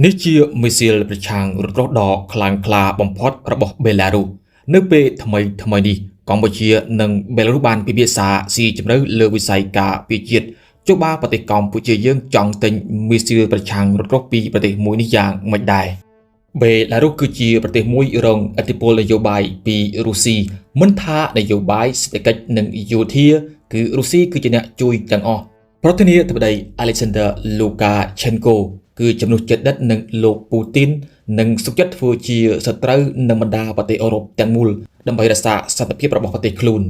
នេះជាមីស៊ីលប្រឆាំងរថក្រោះដ៏ខ្លាំងក្លាបំផុតរបស់បេឡារុសនៅពេលថ្មីថ្មីនេះកម្ពុជានិងបេឡារុសបានពិភាក្សាស៊ីជម្រៅលើវិស័យការពារជាតិចុះបើប្រទេសកម្ពុជាយើងចង់ទិញមីស៊ីលប្រឆាំងរថក្រោះពីប្រទេសមួយនេះយ៉ាងម៉េចដែរបេឡារុសគឺជាប្រទេសមួយរងឥទ្ធិពលនយោបាយពីរុស្ស៊ីមិនថានយោបាយសេដ្ឋកិច្ចនិងយោធាគឺរុស្ស៊ីគឺជាអ្នកជួយទាំងអស់ប្រធានាធិបតី Alexander Lukashenko គឺជំនួសចិត្តដិតនឹងលោកពូទីននិងសុខចិត្តធ្វើជាសត្រូវនឹងបណ្ដាប្រទេសអឺរ៉ុបទាំងមូលដើម្បីរក្សាសន្តិភាពរបស់ប្រទេសខ្លួន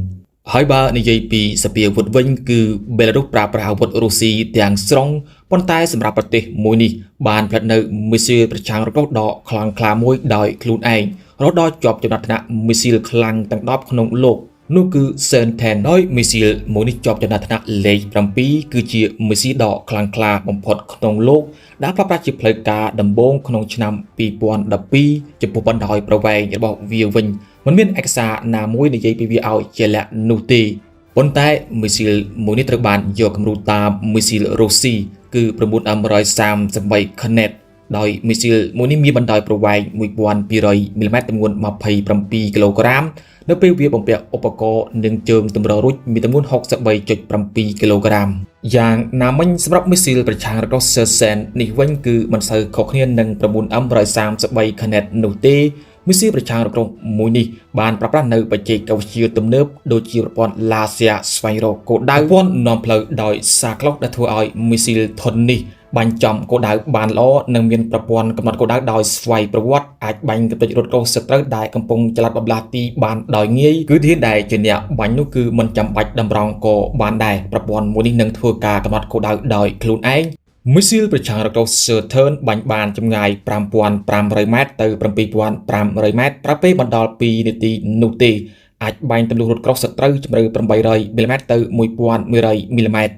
ហើយបើនិយាយពីសភាអាវុធវិញគឺបេឡារុសប្រើប្រាស់អាវុធរុស្ស៊ីទាំងស្រុងប៉ុន្តែសម្រាប់ប្រទេសមួយនេះបានផលិតនៅមីស៊ីលប្រឆាំងរថដ៏ខ្លាំងក្លាមួយដោយខ្លួនឯងរហូតដល់ជាប់ចំណាត់ថ្នាក់មីស៊ីលខ្លាំងទាំង10ក្នុងលោកនោះគឺ Senten ដោយមីស៊ីលមួយនេះជាប់ចំណាត់ថ្នាក់លេខ7គឺជាមីស៊ីលដ៏ខ្លាំងក្លាបំផុតក្នុងលោកដែលប្រើប្រាស់ជាផ្លូវការដំបូងក្នុងឆ្នាំ2012ចំពោះបណ្ដោយប្រវែងរបស់វាវិញមិនមានឯកសារណាមួយនិយាយពីវាឲ្យជាលាក់នោះទេប៉ុន្តែមីស៊ីលមួយនេះត្រូវបានយកគំរូតាមមីស៊ីលរុស្ស៊ីគឺ 9M133 Kornet ដោយមីស៊ីលមួយនេះមានបណ្ដោយប្រវែង1200មីលីម៉ែត្រទម្ងន់27គីឡូក្រាមនៅពេលវាបំពាក់ឧបករណ៍និងជើងទម្ររួចមានទម្ងន់63.7គីឡូក្រាមយ៉ាងណាមិញសម្រាប់មីស៊ីលប្រឆាំងរបស់ Sherden នេះវិញគឺមិនសូវខុសគ្នានឹង 9M133 Kornet នោះទេមីស៊ីលប្រឆាំងរថមួយនេះបានប្រើប្រាស់នៅបច្ចេកវិទ្យាទំនើបដូចជាប្រព័ន្ធឡាស៊ែស្វែងរកគោលដៅប្រព័ន្ធនាំផ្លូវដោយសាក្លុសដែលធ្វើឲ្យមីស៊ីលធុននេះបាញ់ចំគោលដៅបានល្អនិងមានប្រព័ន្ធកំណត់គោលដៅដោយស្វ័យប្រវត្តិអាចបាញ់កម្ទេចរថក្រោះសត្រូវដែលកំពុងចល័តបំលាស់ទីបានដោយងាយគឺធានដែលជាអ្នកបាញ់នោះគឺមិនចាំបាច់តម្រង់ក៏បានដែរប្រព័ន្ធមួយនេះនឹងធ្វើការកំណត់គោលដៅដោយខ្លួនឯងមីស៊ីលប្រឆាំងរថ Sherden បាញ់បានចម្ងាយ5500ម៉ែត្រទៅ7500ម៉ែត្រប្រើពេលបណ្ដល់2នាទីនោះទេអាចបាញ់ទម្លុះរថក្រោះសត្រូវជម្រៅ800មីលីម៉ែត្រទៅ1100មីលីម៉ែត្រ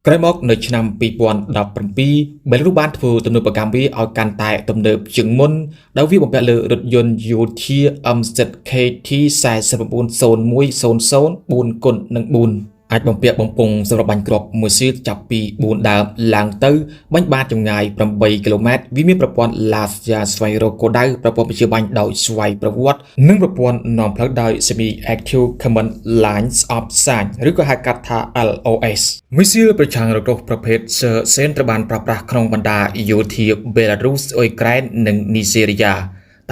ក្រោយមកនៅឆ្នាំ2017បេឡារុសបានធ្វើទំនើបកម្មវាឲ្យកាន់តែទំនើបជាងមុនដោយវាបំពាក់លើរថយន្តយោធា MZKT 490100 4គុណនឹង4អាចបំពាក់បំពង់សម្រាប់បាញ់គ្រាប់មួយស៊ីលចាប់ពី4ដើមឡើងទៅបាញ់បានចម្ងាយ8គីឡូម៉ែត្រវាមានប្រព័ន្ធឡាស៊ែស្វែងរកគោលដៅប្រព័ន្ធបញ្ជាបាញ់ដោយស្វ័យប្រវត្តិនិងប្រព័ន្ធនាំផ្លូវដោយ Semi Active Common Lines of Sight ឬក៏ហៅកាត់ថា LOS មីស៊ីលប្រឆាំងរថប្រភេទ Sherden ត្រូវបានប្រើប្រាស់ក្នុងបណ្ដាយោធាបេឡារុសអ៊ុយក្រែននិងនីហ្សេរីយ៉ា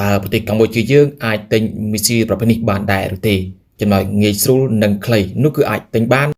តើប្រទេសកម្ពុជាយើងអាចទិញមីស៊ីលប្រភេទនេះបានដែរឬទេចំណុចងាយស្រួលនិងខ្លីនោះគឺអាចទិញបាន។